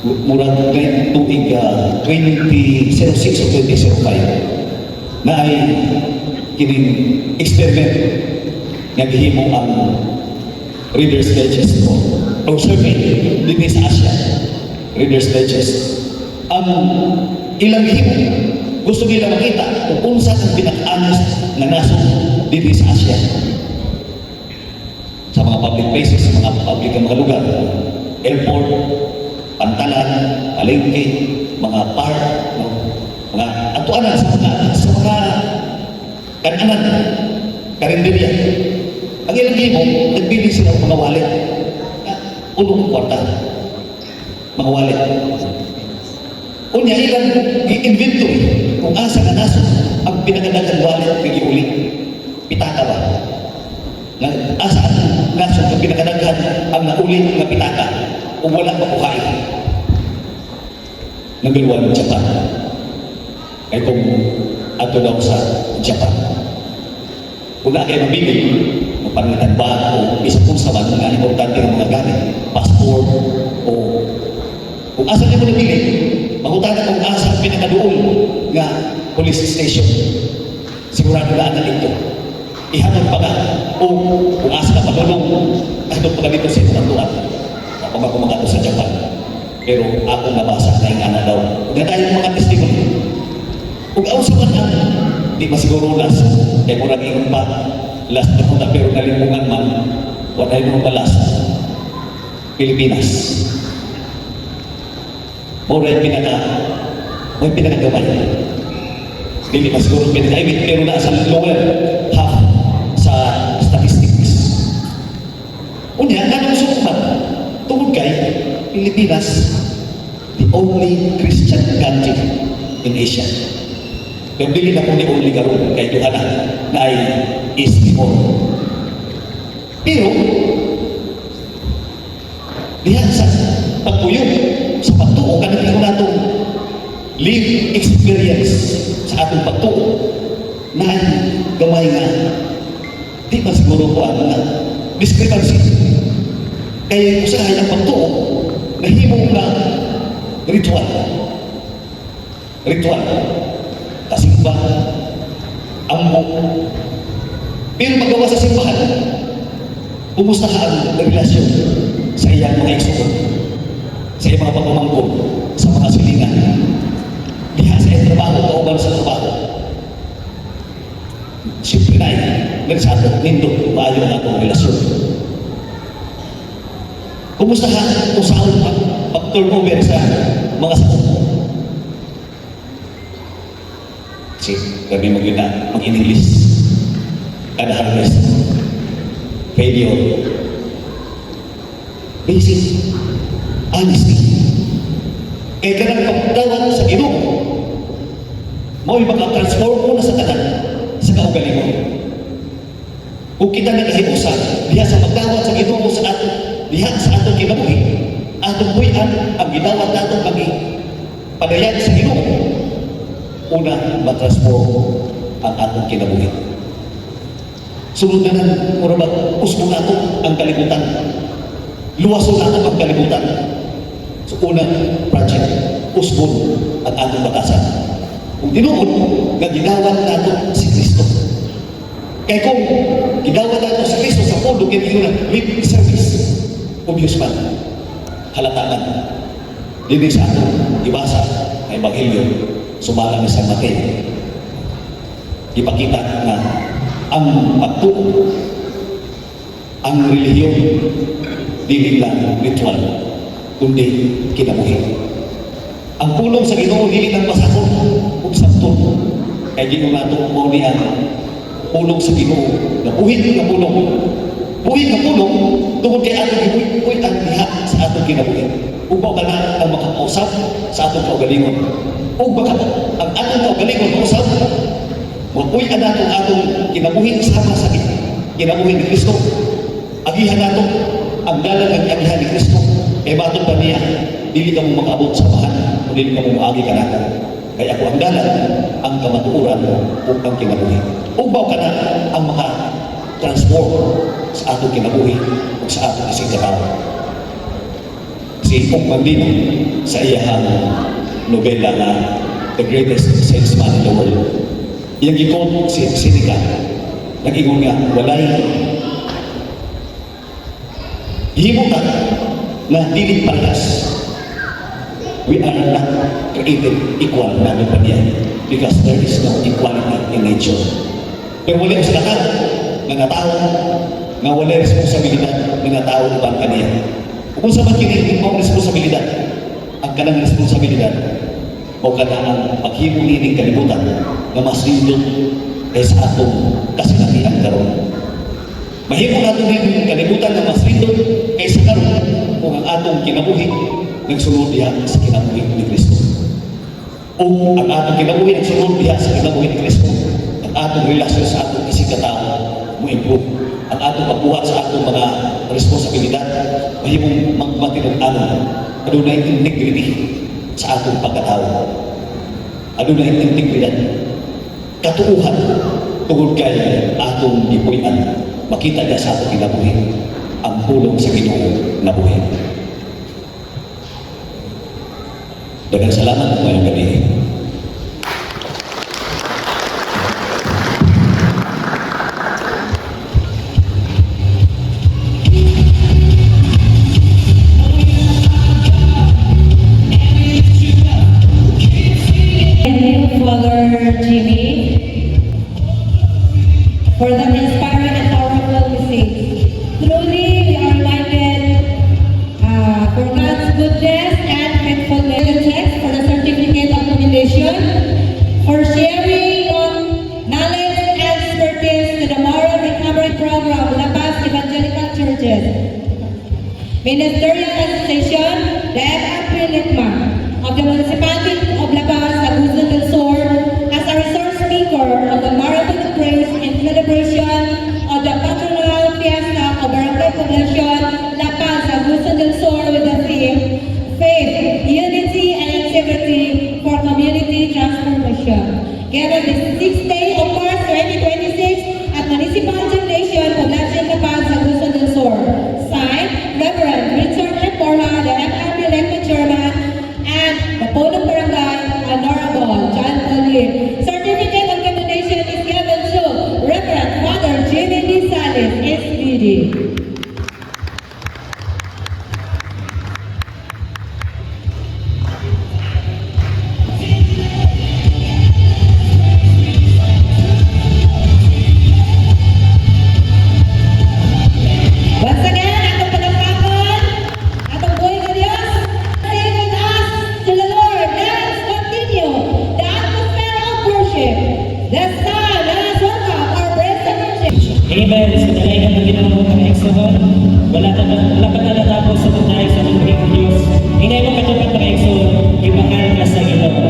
Murag ngayon tuig 2006 o 2005 na ay kining experiment nga gihimo ang Reader's Digest po o survey dinhi sa Asia. Reader's Digest, ang ilang gihimo, gusto nila makita kung unsa ang pinaka-honest nga nasod dinhi sa Asia, sa mga public places, sa mga public nga mga lugar, airport, pantalan, palengke, mga park, no? Mga atuanan sa mga kananan, karinderya. Ang ilang gihimo, nagbili sila og mga wallet. Ah, unong kwarta. Mga wallet. Unya ilang gi-inventory kung asa ka nasod ang pinakadaghang wallet nga giuli. Pitaka ba? Nga asa ang nasod ang pinakadaghan ang nauli nga pitaka kung wala makuhain? Number one, Japan. Kay kung ato daw sa Japan, kung na kayo mabili, mapangitan ba o isa kung sa man nga importante nga mga gamit, passport o kung asa niyo mo nabili, mangutana kung asa ang pinakaduol nga police station. Sigurado na ang dito. Ihatod pa ka o kung asa ka padulong, ihatod pa ka dito sa imong atuan. Ako ba kumakato sa Japan? Pero ako nabasa na yung ana daw. Ug tayo mga testimony. Ug unsa man ang di masiguro last kay murag ingon pa last na punta pero nalimungan man, wala yung mga last, Pilipinas. Mura yung pinaka may pinakagamay. Dili masiguro pinakaimit pero nasa lower half sa statistics. Unya, nganong sukman? Tungod kay Pilipinas, the only Christian country in Asia. Pero dili na kung the only karon kay duha na na ay East Timor. Pero diha sa pagpuyo, sa pagtuo, kanang ingon natong live experience sa atong pagtuo, na ay gamay nga di ba siguro ko ano nga discrepancy. Kay usahay ang pagtuo nahimo nga ritual. Ritual. Kasimba, ammo. Pero magawa sa simbahan, kumusta ka ang relasyon sa iyang mga igsoon, sa iyang mga pagpamangkon, sa mga silingan, diha sa iyang trabaho, kauban sa trabaho? Siyempre na eh, sa ato, nindot, maayo ang atong relasyon. Kumusta ka kung saan pag-turnover sa mga sakop? Kasi kami mag na mag-English kada harvest. Failure. Basic honesty. Kaya kanang pagdawat sa Ginoo, mao'y maka-transform mo na sa tanan sa kaugalingon. Kung kita nakahiusa diha sa pagdawat sa Ginoo sa ato diha sa atong kinabuhi, atong buhian ang gidawat nato kami padayan sa Ginoo, una matransform ang atong kinabuhi. Sunod na nang mura ba usbon nato ang kalibutan. Luwason nato ang kalibutan. So unang project, usbon ang atong batasan. Kung tinuod nga gidawat nato si Kristo. Kaya kung gidawat nato si Kristo sa pulo, kaya na lip service, obvious man, halata man. Dili sa atong ibasa ang Ebanghelyo, sumala ni San Mateo. Ipakita nga ang pagtuo, ang relihiyon, dili lang ritual, kundi kinabuhi. Ang pulong sa Ginoo dili lang basahon ug sabton. Kay Ginoo nato mao ni ang pulong sa Ginoo, nga buhi nga pulong. Buhi nga pulong tungod kay atong gibuhi ang diha sa atong kinabuhi. Ug mao kana ang makakausap sa atong kaugalingon. Ug baka ang atong kaugalingon mausap, mapuy-an nato ang atong kinabuhi sama sa kinabuhi ni Kristo. Agihan nato ang dalan ng agihan ni Kristo. Kay matod pa niya, dili ka mo makaabot sa Amahan, o dili ka mo maagi kanako. Kay ako ang dalan, ang kamatuoran, ug ang kinabuhi. Ug mao kana ang maka-transform sa atong kinabuhi ug sa atong isig-katawo. Si Og Mandino sa iyahang nobela nga The Greatest Salesman in the World. Iyang gi-quote si Seneca, nag-ingon nga, walay himo ta na dili parehas. We are not created equal namin pa niya because there is no equality in nature. Pero wala sa lahat nga natao nga wala responsibilidad nga natao uban kaniya. Kung sa man kini mao responsibilidad, ang kanang responsibilidad mao kana ang paghimo nining kalibutan nga mas nindot kaysa atong kasinatian karon. Mahimo nato din kalibutan nga mas nindot kaysa karon kung ang atong kinabuhi nagsunod diha sa kinabuhi ni Kristo. O ang atong kinabuhi nagsunod diha sa kinabuhi ni Kristo, ang atong relasyon sa atong isigkatawo mo improve. Ang atong pagbuhat sa atong mga responsibilidad mahimong magmatinud-anon. Adunay integrity sa atong pagkatao. Adunay integridad. Katuuhan tungod kay atong gipuy-an, makita niya sa atong kinabuhi ang pulong sa Ginoo na buhi. Daghang salamat, maayong gabii. Thank you, Father Jimmy, for that inspiring and powerful message. Truly, we are reminded for God's goodness and faithfulness. The text for the certificate of commendation for sharing your knowledge and expertise to the Moral Recovery Program, La Paz Evangelical Churches Ministerial Association, the MRP LECMA of the Municipality of La Paz, Agusan del Sur, as a resource speaker of the Marathon of Praise in celebration of the patronal fiesta of Barangay Poblacion, La Paz, Agusan del Sur, with the theme, Faith, Unity, and Integrity for Community Transformation. Given the 6th day of March 2026 at Municipal Gymnasium, Poblacion, La Paz, Agusan del Sur. Signed, Reverend Richard M. Borja, the MRP LECMA Chairman, and the Punong Barangay, Honorable John Paul Lim. Certificate of commendation is given to Reverend Father Jimmy D. Salis, SVD. Once again, atong palakpakan, atong buhi nga Dios, sing with us to the Lord. Let's continue the atmosphere of worship. This time, let us welcome our president. Amen. Gidaigan ang Ginoo, mga igsoon. Wala pa na natapos sa pagdaig sa buhi ng Diyos. Hinay mo katupad, mga igsoon, gimahal ka sa Ginoo.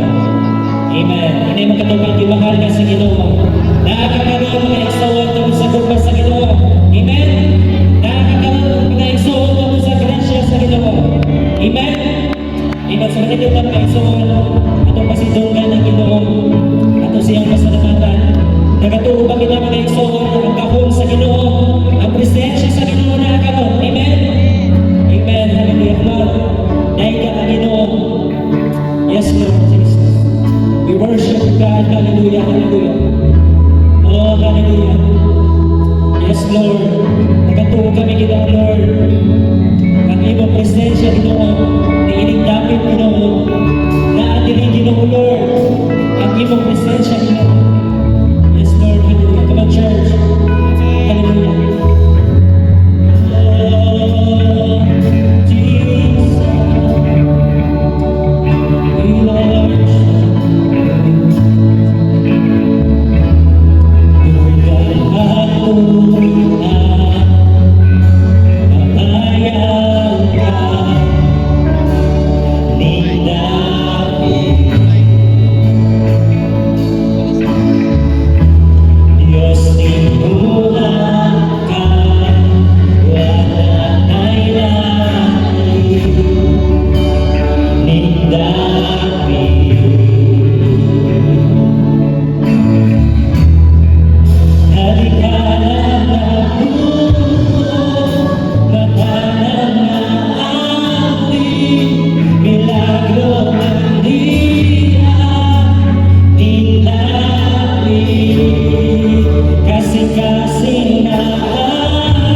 Amen. Hinay mo katupad, gimahal ka sa Ginoo. Naa ka karon, mga igsoon, tungod sa gugma sa Ginoo. Amen. Naa ka karon, mga igsoon, tungod sa grasya sa Ginoo. Amen. Amen. Sa kanito mga igsoon, atong pasidunggan ang Ginoo. Ato siyang pasalamatan. Nagatuo ba kita, mga igsoon, ang gahom sa Ginoo, ang presensya sa Ginoo naa karon? Amen. Amen. Hallelujah. Lord, daiga ang Ginoo. Yes, Lord Jesus. We worship you, God. Hallelujah. Hallelujah. Oh, hallelujah. Yes, Lord. Nagatuo kami, Ginoo, Lord. Ang imong presensya, Ginoo, niining dapit, Ginoo. Naa diri, Ginoo, Lord. Ang imong presensya, Ginoo. Yes, Lord. Hallelujah. Come on, church. Hallelujah. Oh, Jesus. We worship you. Dugay matuan, mapayaw ka ning dapit. Diyos, tinguha ka, wala na'y lain ning dapit. Halika na napuno, matalang na ating milagro ang diya ning dapit. Kasing-kasing na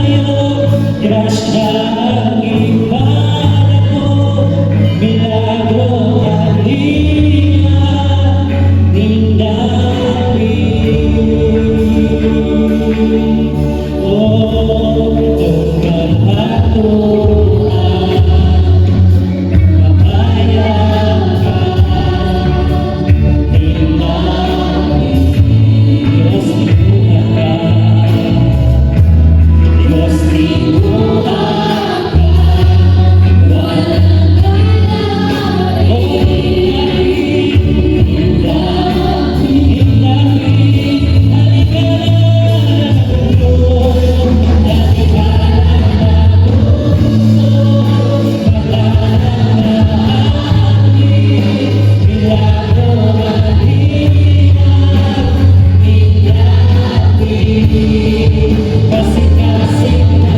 ayo, grasya ang ipanato, milagro ang diya ning dapit. Oh, tungkol matuan, mapayaw ka ning dapit. Diyos, tinguha ka. Diyos, tinguha ka. Wala Oh, ning dapit, dapit, halika na halika na matalang na ating milagro ang diya ning dapit. Kasing-kasing na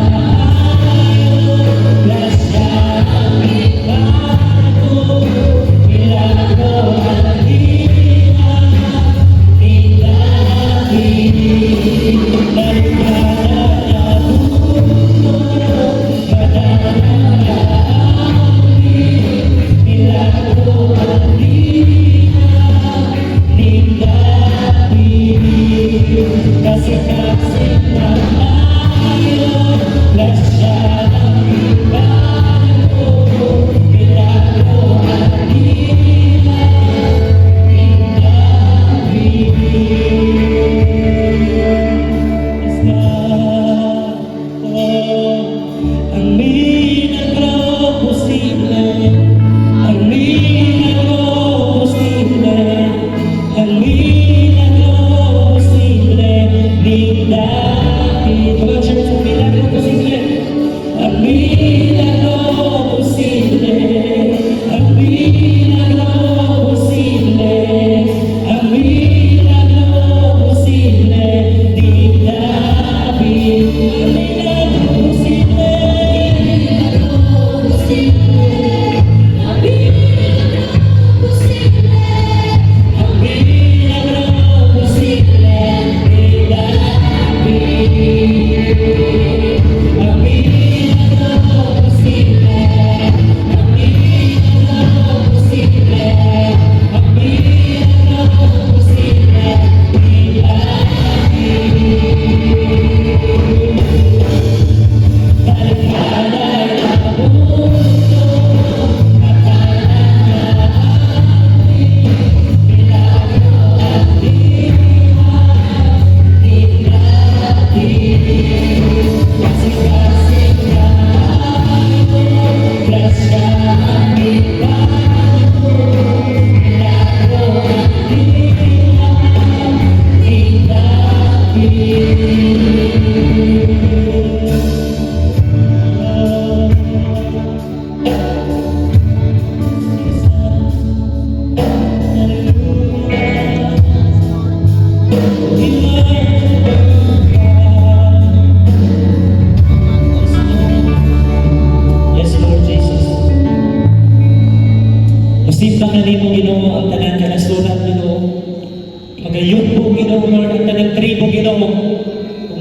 Ginoo Lord, ang tanang tribo, Ginoo. Kung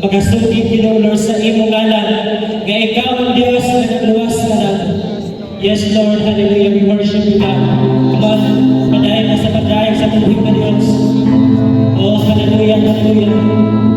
makasugid, Ginoo Lord, sa imong ngalan, nga ikaw ang Dios nga nagluwas kanamo. Yes, Lord, hallelujah, we worship you, God. Come on, padayon na sa pagdayeg sa atong buhi nga Dios. Oh, hallelujah, hallelujah.